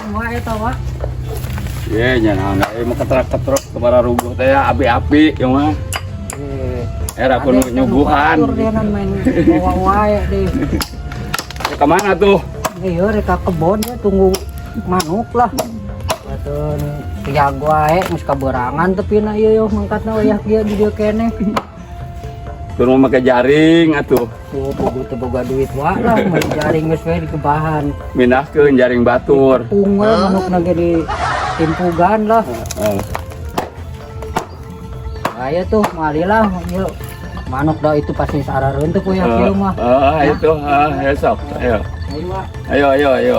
Wah eta wa. Ye nya naon deui mah ketrek-ketrek ke ruguh teh ya api-api ieu mah. Era kudu nyuguhan. Dia main bawa wae deh. Kemana tuh? Iya, rek ka kebon ya tunggu manuk lah. Atuh jago wae geus kaberangan tapi na ieu yo mangkatna wayah kieu di dieu keneh. Tur mau make jaring atuh. Tuh pugu teu boga duit wa lah, mun jaring geus we dikebahan. Mindahkeun jaring batur. Pung we manukna ge di timpugan lah. Heeh. Ayo tuh mali lah ieu. Manuk dah itu pasti sarareun teh poe kieu mah. Heeh, itu, heeh, sok. Ayo. Ayo wa. Ayo, ayo, ayo.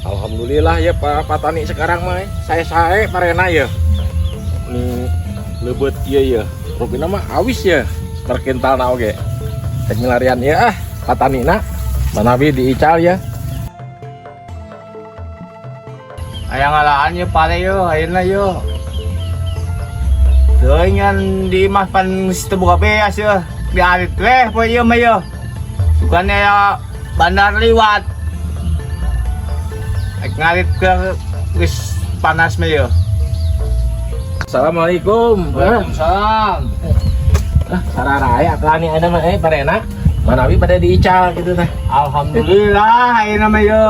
Alhamdulillah ya Pak Patani sekarang mah saya parena ya. Ini lebet ieu ya. Rupina mah awis ya. Perkintalna oge. Penyelarian ya ah Patani na. Manawi diical ya. Aya ngalaan ye pare yo, ayeuna yo. Teuing ngan di imah pan geus teu boga beas ye. Diarit weh poe ieu mah ye. Bukannya ya bandar liwat. Rek ngarit ke geus panas mah ye. Assalamualaikum. Waalaikumsalam. Ah, sararaya kelani ada mah parena. Manawi pada diical gitu teh. Alhamdulillah ayeuna mah ye.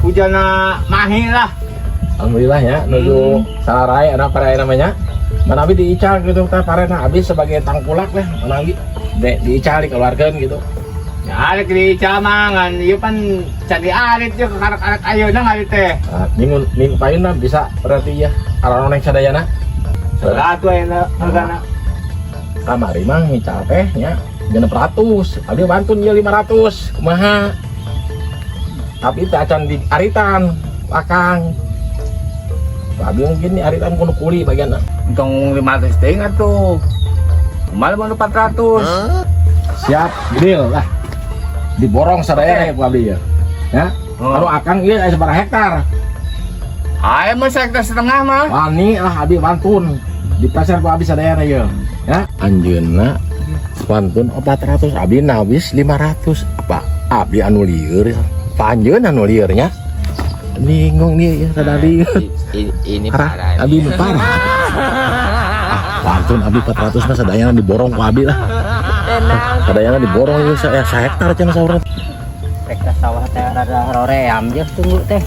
Hujanna mahi lah. Alhamdulillah ya nuju sararaya anak parena namanya. Manawi diical gitu teh parena habis sebagai tangkulak lah manawi diical dikeluarkan gitu. Ya arek diical mah ngan ieu pan can diarit ye karek-karek ayeuna ngarit teh. Nah, minggu minggu payun lah bisa berarti ya aranoneng sadayana. Satu ayeuna hargana. Kamari mah ngical teh nya 600, abdi bantun ieu 500, kumaha? Tapi teh acan di aritan, akang. Abdi mungkin di aritan kudu kuli bagian. Untung 500 teh atuh. Kumaha mun 400? Siap, deal lah. Diborong sadayana ya ku abdi ya. Ya. Anu akang ieu aya sabaraha hektar? Aya mah hektar setengah mah. Wani lah abdi bantun. Di pasar ku abdi sadayana ieu. Ya, anjeunna wantun 400 abdi nawis 500 apa abdi anu lieur ya. Apa anjeun anu lieur nya? Bingung nih ya rada lieur. Ini Parah, abdi nu parah. Ah, wantun abdi 400 mah sadayana diborong ku abdi lah. Sadayana diborong ieu sa hektar cenah saurang. Rek ka sawah teh rada roream jeung tunggu teh.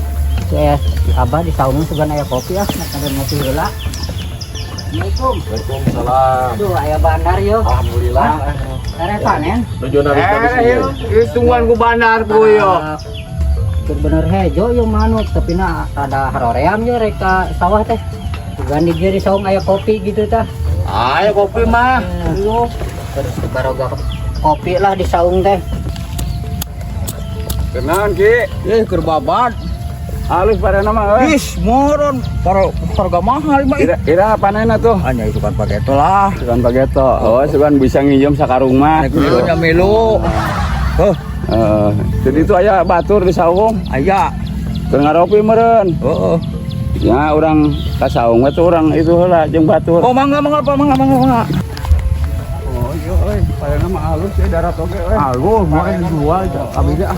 Saya abah di saung sugan aya kopi ah, nak ada ngopi heula. Assalamualaikum. Waalaikumsalam. Aduh, aya bandar yo. Alhamdulillah. Tere panen. Nuju narik Eh, ieu tungguan ku bandar ku yo. Keur bener hejo yo manuk tapi na rada haroream yo rek ka sawah teh. Sugan di dieu di saung aya kopi gitu tah. Ayo kopi mah. Yo. Terus baroga kopi lah di saung teh. Kenaon Ki? Keur babat. Halus parena mah euy. Ih, moron. Para harga mahal mah. Ira panenna tuh. Hanya itu kan pakai lah. Sugan pageto. Oh, sugan bisa nginjem sakarung mah. Nek milu nya milu. Heuh, Heeh. Jadi itu aya batur di saung. aya. Keur ngaropi meureun. Heeh. Ya urang ka saung we tuh urang itu heula jeung batur. Oh, mangga mangga Pak, mangga mangga mangga. Oh iya euy, parena mah halus ya darat oge euy. Halus, moal dijual abdi ah.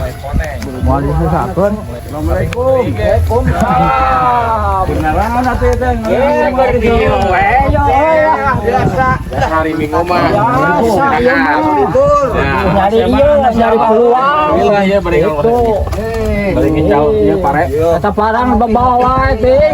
Moal disesakeun. Assalamualaikum. Waalaikumsalam. Beneran atuh teh. Eh, kieu we yo biasa. Hari Minggu mah. Biasa ieu mah. Nyari ieu, nyari peluang. Alhamdulillah ya bari Itu. Bari ngical ieu pare. Kata parang bawa teh.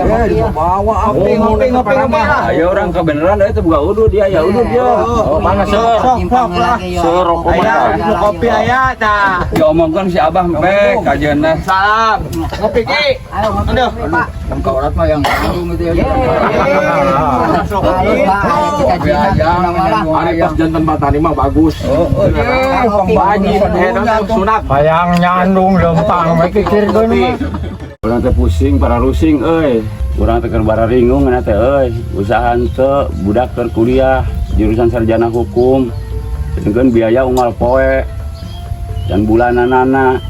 Bawa ngopi ngopi ngopi ngopi. Ayo orang kebenaran euy teu boga udud dia ya udud dia. Oh, mangga seur. Timpang lagi yo. Seur rokok mah. Aya kopi aya tah. Diomongkeun si Abah mpek kajeunna. Salam. Ngopi ki. Ayo ngopi, Pak. Yang kaurat mah yang kandung gitu ya. Halus, Pak. Ayo kita jinak. Ari pas jantan batani mah bagus. Kopi. Baji sunat. Hayang nyandung lempang we pikirkeun mah. Urang teh pusing para rusing euy. Urang teh keur bararingung ngeunah teh euy. Usaha henteu budak keur kuliah jurusan sarjana hukum. Sedengkeun biaya unggal poe dan bulananana.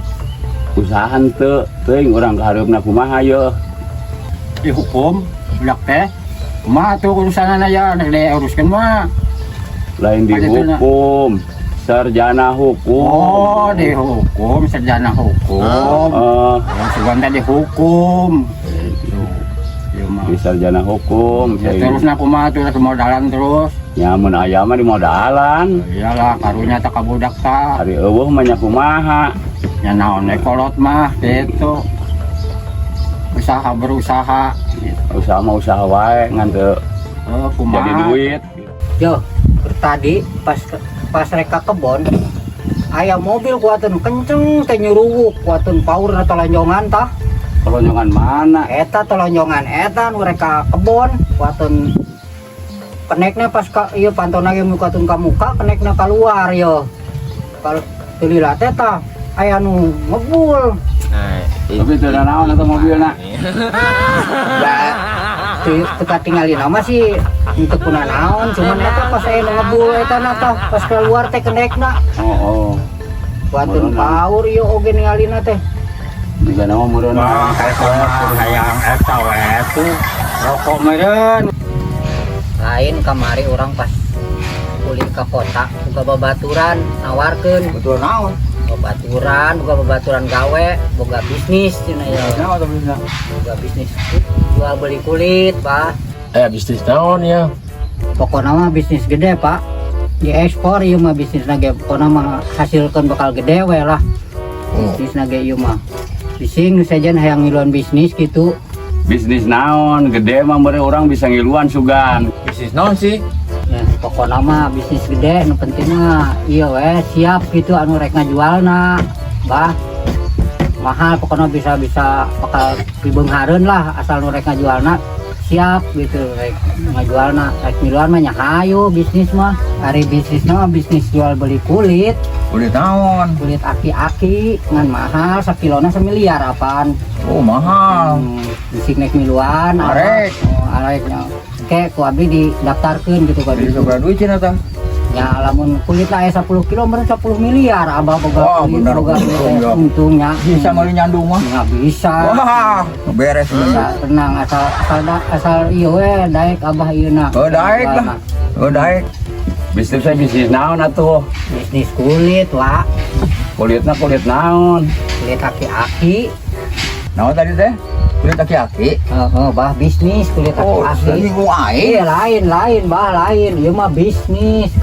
Usaha henteu teuing urang kahareupna kumaha yeuh. Di hukum. Budak teh. Kumaha tuh urusanana ya, rek diuruskeun mah. Lain dihukum, sarjana hukum. Oh, dihukum, sarjana hukum. Eh, Oh, sugan teh dihukum. Gitu. Ieu mah. Di sarjana hukum. Ya, terus na kumaha tuh rek modalan terus. Ya mun aya mah di modalan. Iyalah, karunya tak ka budak ta. Ari euweuh mah nya kumaha. Ya naon we kolot mah gitu. Usaha berusaha gitu. Usaha mah usaha wae ngan teu Oh, kumaha. jadi duit. Yo, tadi pas rek ka kebon aya mobil kuateun kenceng teh nyuruwuk, kuateun power tolonjongan tah. Kelonjongan mana? Eta tolonjongan eta nu rek ka kebon, kuateun kenekna pas ka ieu pantona ge kuateun ka muka, kenekna keluar yo. Kalau teu teh tah aya nu ngebul. Tapi teu naon eta mobilna. Ya teu teu katingali nama sih untuk kuna naon, cuman eta pas aya nu ngebul eta na tah pas keluar teh kenekna Oh. kuateun Meureun. power ieu oge ningalina teh. Juga nama meureun. Bang, kayak hayang eta we tuh. Rokok meureun. Lain kamari orang pas kuliah ke kota boga babaturan nawarkeun. Betul naon? Babaturan, boga babaturan gawe, boga bisnis cenah ya. Naon atuh bisnisna? Boga bisnis jual beli kulit, Pak. Eh, bisnis naon ya? Pokoknya mah bisnis gede, Pak, diekspor ieu mah bisnis ge. Pokoknya mah hasilkeun bakal gede we lah. Bisnis ge ieu mah bising sejen hayang ngiluan bisnis gitu. Bisnis naon gede mah meureun orang bisa ngiluan sugan. Bisnis naon sih? Ya, pokoknya mah bisnis gede, nu penting mah iya we siap gitu anu rek ngajualna, bah, mahal pokoknya bisa bisa bakal dibeunghareun lah, asal nu rek ngajualna siap gitu, rek ngajualna, rek ngiluan mah nya hayu bisnis mah. Ari bisnis mah bisnis jual beli kulit. Kulit naon? Kulit aki-aki, ngan mahal, sakilona semiliar apaan. Oh, mahal. Bisik nek miluan. Arek. Oh, arek nya. Kayak ku abdi didaftarkeun gitu ku abdi. Jadi sabaraha duit cenah tah? Ya lamun kulit lah 10 kilo meureun 10 miliar abah boga. Wah, kulit bener, boga untung kulit, ya. untungnya. Bisa meuli nyandung mah. Nggak bisa. Wah, beres. Bisa tenang, asal asal asal ieu we daek abah ieu na. Oh, daek lah. Oh, daek. Bisnis saya bisnis naon atuh? Bisnis kulit, Wak. Kulitna kulit naon? Kulit aki-aki. Naon tadi teh? Kulit aki-aki. Heeh, bah, bisnis kulit Oh, aki-aki. nyinggung aing. Iya, lain lain, bah, lain. Ieu mah bisnis.